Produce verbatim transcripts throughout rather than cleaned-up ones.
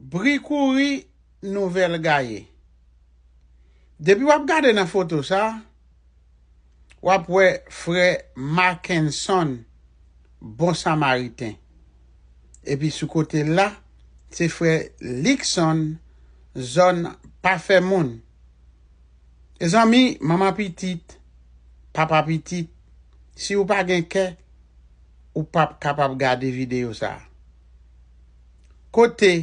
Bri kouri, nouvèl gaye. Depi w ap gade nan foto sa, w ap wè frè Mackenson, Bon Samariten. Epi sou kote l la, se frè Luckson, zòn pa fè moun. Mezanmi, manman pitit, papa pitit, si w pa gen kè, ou p ap kapab gade videyo sa a. Kote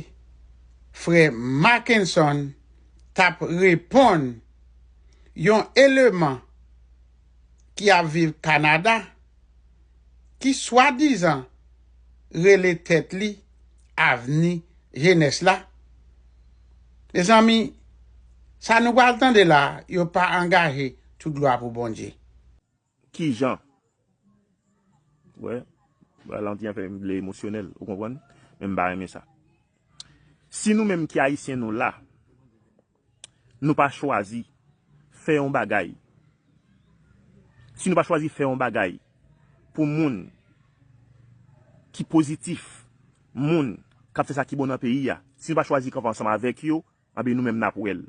frè Mackenson t ap reponn yon eleman ki ap viv Kanada, ki swadizan rele tèt li Avni Jenès la. Mezanmi, sa nou pral tande la, yo pa angaje, tout glwa pou Bondye. Kijan? Wè, bagay la yon ti jan fè m vle emosyonèl, ou konprann? Men m pa renmen sa. Si nou menm ki Ayisyen nou la, nou pa chwazi fè yon bagay, si nou pa chwazi fè yon bagay pou moun ki pozitif, moun k ap fè sa ki bon nan peyi a, si nou pa chwazi kanpe ansanm avèk yo, anben nou menm n ap wè l.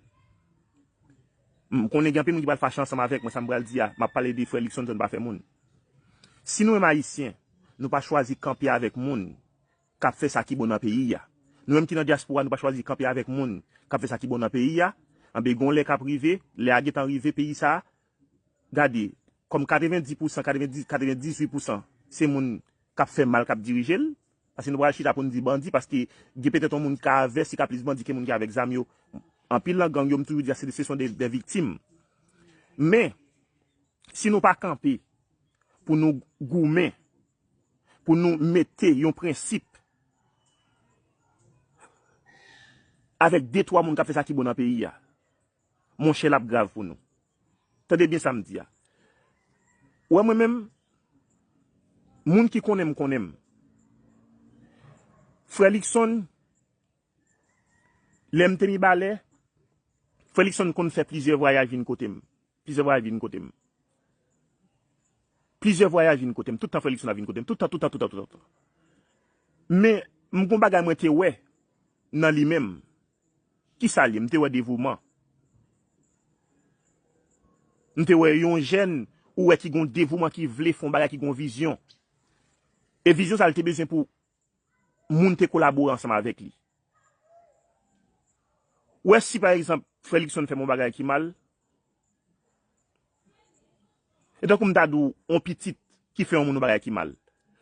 M konnen gen anpil moun ki pral fache ansanm avèk mwen, sa m pral di a, m ap pale de frè Luckson, zòn pa fè moun. Si nou menm Ayisyen, nou pa chwazi kanpe avèk moun k ap fè sa ki bon nan peyi a, nou menm ki nan dyaspora, nou pa chwazi kanpe avèk moun k ap fè sa ki bon nan peyi a, anben gon lè k ap rive, lè a gentan rive, peyi sa a, gade, kòm katrevendis pousan, katrevendis, katrevendizuit pousan se moun k ap fè mal k ap dirije l, paske nou pral chita pou n di bandi, paske gen petèt yon moun ki ka avèk, ki ka plis bandi ke moun ki avèk zam yo. Anpil nan gang yo, m toujou di a, se, se son de, de viktim. Men, si nou pa kanpe pou nou goumen, pou nou mete yon prensip avèk de twa moun k ap fè sa ki bon nan peyi a, monchè, l ap grav pou nou. Tande byen sa m di a. Ou wè mwen menm, moun ki konnen m konnen m. Frè Luckson, lè m te Mibalè, frè Luckson konn fè plizyè vwayaj vin kote m. Plizyè vwayaj vin kote m. Plizyè vwayaj vin kote m. Tout tan frè Luckson ap vin kote m. Tout tan, tout tan, tout tan, tout tan. Men, m gon bagay mwen te wè nan li menm. Kisa l ye? M te wè devouman. M te wè yon jèn, ou wè ki gon devouman, ki vle fè yon bagay, ki gon vizyon. E vizyon sa a, l te bezwen pou moun te kolabore ansanm avèk li. Ou wè si, pa egzanp, frè Luckson fè m yon bagay ki mal, e tankou m ta di w, yon pitit ki fè yon moun yon bagay ki mal.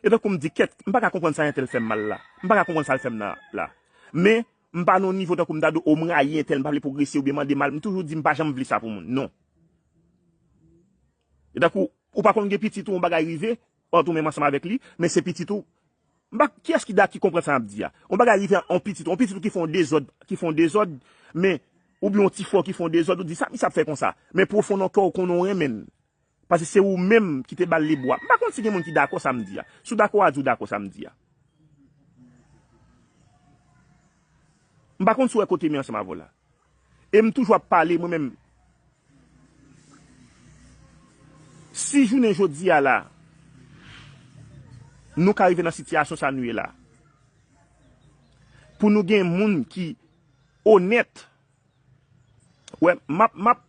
E tankou m di, kèt, m pa ka konprann sa entèl fè m mal la. M pa ka konprann sa l fè m nan la. Men, m pa nan yon nivo tankou m ta di w, o, m rayi entèl, m pa vle pwogrese oubyen mande mal. M toujou di, m pa janm vle sa pou moun. Non. E tankou, ou pa konn gen pitit ou, yon bagay rive, ant ou menm ansanm avèk li, men se pitit ou. M pa, kiyès ki da, ki konprann sa m ap di a? Yon bagay rive yon pitit ou, yon pitit ou ki fè yon dezòd, ki fè yon dezòd, men, oubyen yon ti frè w ki fè yon dezòd, ou di, sa misye ap fè konsa? Men pwofon nan kè w, ou konnen w renmen l. Paske se ou menm ki te ba l lebwa. M pa konn si gen moun ki dakò sa m di a. Si w dakò a, di w dakò sa m di a. M pa konn si w wè kote m ye ansanm avè w la. E m toujou ap pale, mwen menm. Si jounen jodi a la, nou ka rive nan sitiyasyon sa nou ye la, pou nou gen moun ki onèt, wè, m ap, m ap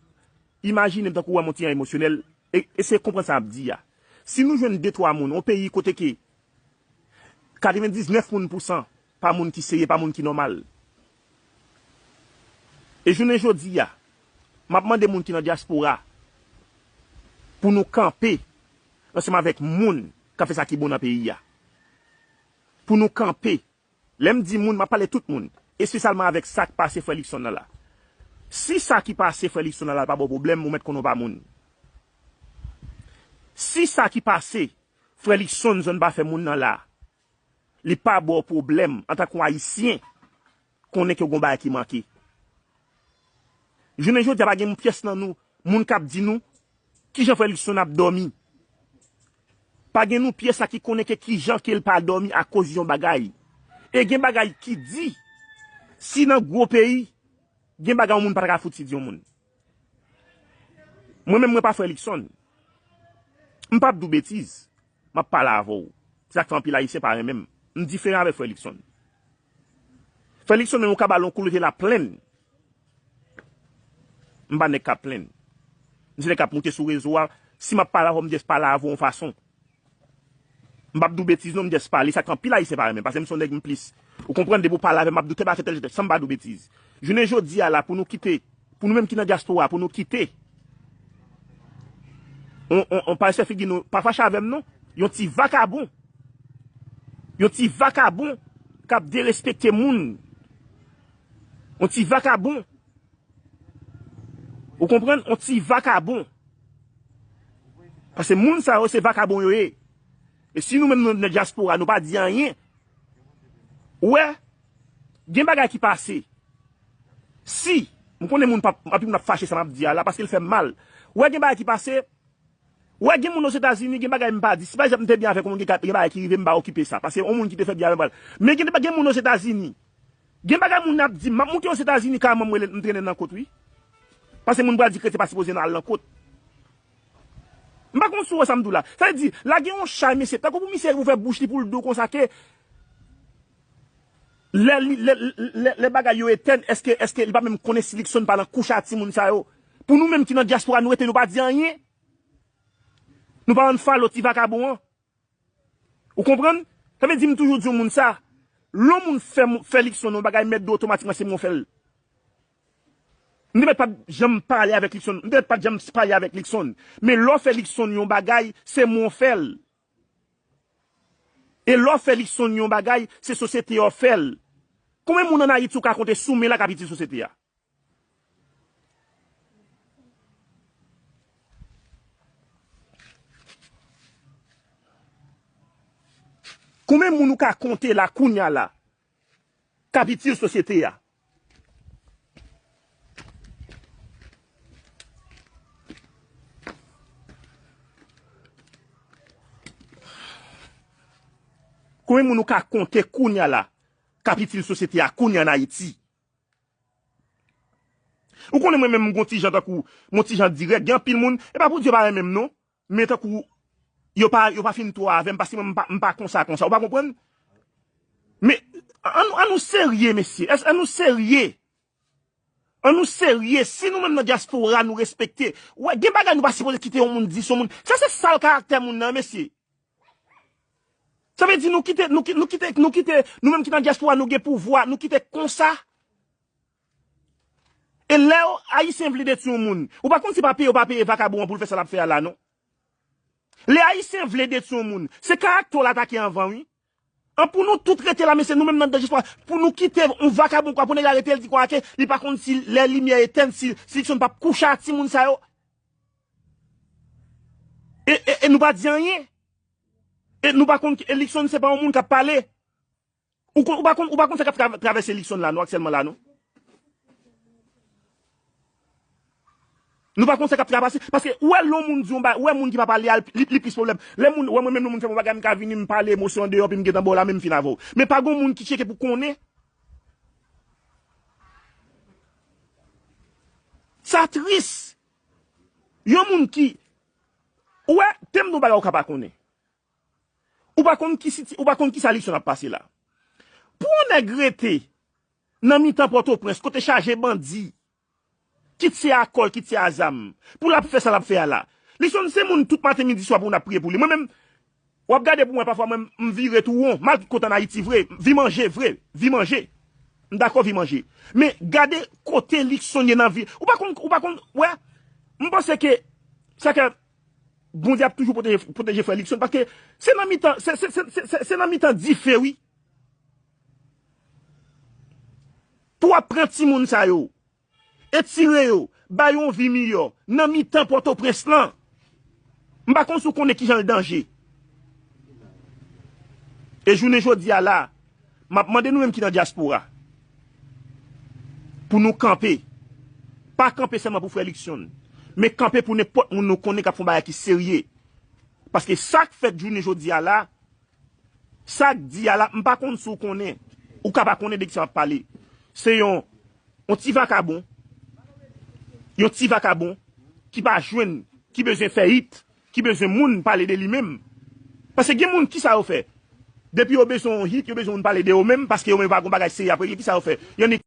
imajine m tankou wè m on ti jan emosyonèl, e, eseye konprann sa m ap di a. Si nou jwenn de twa moun, on peyi kote ke katrevendiznèf moun pousan pa moun ki serye, pa moun ki nòmal. E jounen jodi a, m ap mande moun ki nan dyaspora pou nou kanpe ansanm avèk moun k ap fè sa ki bon nan peyi a. Pou nou kanpe. Lè m di moun, m ap pale tout moun, espesyalman avèk sa k pase frè Luckson nan la. Si sa ki pase frè Luckson nan la pa ba w pwoblèm, ou mèt konnen w pa moun. Si sa ki pase frè Luckson zòn pa fè moun nan la, li pa ba w pwoblèm antanke yon Ayisyen, konnen ke w gen yon bagay ki manke. Jounen jodi a, pa gen yon pyès nan nou, moun k ap di nou kijan frè Luckson ap dòmi. Pa gen nou pyès la ki konnen ke kijan ke l pa dòmi akoz yon bagay. E gen bagay ki di, si nan gwo peyi, gen bagay yon moun pa ta ka fouti di yon moun. Mwen menm, mwen pa frè Luckson. M p ap di w betiz. M ap pale avè w. Se sa k fè anpil Ayisyen pa renmen m. M diferan avèk frè Luckson. Fè Luckson menm ou ka ba l yon kou leve la plenn. M pa nèg k ap plenn. M se nèg k ap moute sou rezo a. Si m ap pale avè w, m just pale avè w yon fason. M p ap di w betiz non, m just pale. Sa k anpil Ayisyen pa renmen, paske m se yon nèg m plis. Ou konprann, depi w pale avè m, m ap di w tèl bagay fè tèl, tèl, tèl, san m pa di w betiz. Jounen jodi a la, pou nou kite, pou nou menm ki nan dyaspora, pou nou kite, on, on, on pa fè figi nou, pa fache avè m non. Yon ti vakabon. Yon ti vakabon k ap derespekte moun. Yon ti vakabon. Ou konprann? On ti vakabon. Paske moun sa yo se vakabon yo ye. E si nou menm nou nan dyaspora, nou pa di anyen. Ou wè, gen bagay ki pase. Si, m konnen moun p ap, anpil moun ap fache sa m ap di a la, paske l fè m mal. Ou wè, gen bagay ki pase, ou wè, gen moun Ozetazini, gen bagay m pa di. Si pa egzanp m te byen avèk yon moun, gen ka, gen bagay ki rive, m pa okipe sa. Paske yon moun ki te fè byen avè m, men gen, gen moun Ozetazini, gen bagay moun ap di, m ap moute Ozetazini, kareman m rele, m trennen nan kot, wi. Paske moun pral di kretyen pa sipoze nan al nan kot. M pa konn si w wè sa m di w la. Sa vle di, lage yon chay, mesye, tankou pou misye ouvè bouch li pou l di w konsa ke lè, li- lè, lè, lè bagay yo etèn, èske, èske li pa menm konnen si Luckson pa nan kouch a timoun sa yo? Pou nou menm ki nan dyaspora, nou rete, nou pa di anyen. Nou pa rann falo ti vakabon an. Ou konprann? Sa vle di m toujou di yon moun sa. Lè yon moun fè, fè Luckson yon bagay, mèt di w otomatikman se mwen fè l. M te mèt pa t janm pale avèk Luckson. M te mèt pa t janm pale avèk Luckson. Men lè w fè Luckson yon bagay, se mwen fè l. E lè w fè Luckson yon bagay, se sosyete a w fè l. Konbyen moun ann Ayiti ou ka konte sou men la k ap itil sosyete a? Konbyen moun ou ka konte la kounye a la k ap itil sosyete a? Konbyen moun ou ka konte kounye a la k ap itil sosyete a kounye a ann Ayiti? Ou konnen mwen menm m gon ti jan tankou, m on ti jan dirèk, gen anpil moun, e pa pou di yo pa renmen m non, men tankou yo pa, yo pa fin twò avè m, paske mwen m pa, m pa konsa, konsa, ou pa konprann? Men, ann, ann nou serye, mesye, èske ann nou serye? Ann nou serye, si nou menm nan dyaspora nou respekte, wè, gen bagay nou pa sipoze kite yon moun di sou moun, sa se sal karaktè moun nan, mesye. Sa vle di nou kite, nou ki- nou kite, nou kite, nou menm ki nan dyaspora, nou gen pouvwa, nou kite konsa. E lè Ayisyen vle detwi yon moun, ou pa konn si pa peye ou pa peye vakabon an pou l fè sa l ap fè a la non. Lè Ayisyen vle detwi yon moun, se karaktè w l atake anvan wi. An pou nou tout rete la, mesye, nou menm nan dyaspora, pou nou kite yon vakabon kwa, pou nèg la rete l di kwa ke li pa konn si lè limyè etèn, si, si Luckson p ap kouche a timoun sa yo. E, e, e nou pa di anyen. E nou pa konn, e Luckson se pa yon moun k ap pale. Ou konn, ou pa konn, ou pa konn sa k ap tra- travèse Luckson la non, aktyèlman la non. Nou pa konn sa k ap travèse. Paske ou wè lè yon moun di yon bagay, ou wè moun ki pa pale a, li, li plis pwoblèm. Lè moun, ou wè mwen menm lè moun fè m yon bagay, m ka vini, m pale emosyon deyò, pi m gentan ba w la, men m fin avè w. Men pa gen moun ki tcheke pou konnen. Sa tris. Yon moun ki, ou wè, te m di w bagay ou ka pa konnen. Ou pa konn ki siti- ou pa konn kisa Luckson ap pase la. Pou yon nèg rete nan mitan Pòtoprens, kote chaje bandi, kit se a kòl, kit se a zam, pou l ap fè sa l ap fè a la. Luckson se moun tout maten, midi, swa pou moun ap priye pou li. Mwen menm, w ap gade pou mwen, pafwa mwen, m vire tou won, m al tout kote ann Ayiti vre, vi manje vre, vi manje. M dakò vi manje. Men gade kote Luckson ye nan vi. Ou pa konn, ou pa konn, wè, m panse ke sa ke Bondye ap toujou pwoteje, pwoteje frè Luckson, paske se nan mitan, se, se, se, se, se, se nan mitan dife, wi. Pou w ap pran timoun sa yo, etire yo, ba yo yon vi miyò, nan mitan Pòtoprens lan. M pa konn si w konnen kijan l danje. E jounen jodi a la, m ap mande nou menm ki nan dyaspora, pou nou kanpe. Pa kanpe sèlman pou frè Luckson, men kanpe pou nenpòt moun nou konnen k ap fè yon bagay ki serye. Paske sa k fèt jounen jodi a la, sa k di a la, m pa konn si w konnen, ou ka pa konnen de kisa m ap pale. Se yon, yon ti vakabon, yon ti vakabon ki pa jwenn, ki bezwen fè it, ki bezwen moun pale de li menm. Paske gen moun, kisa yo fè? Depi yo bezwen yon hit, yo bezwen moun pale de yo menm, paske yo menm pa gon bagay serye ap regle, kisa yo fè? Yo annik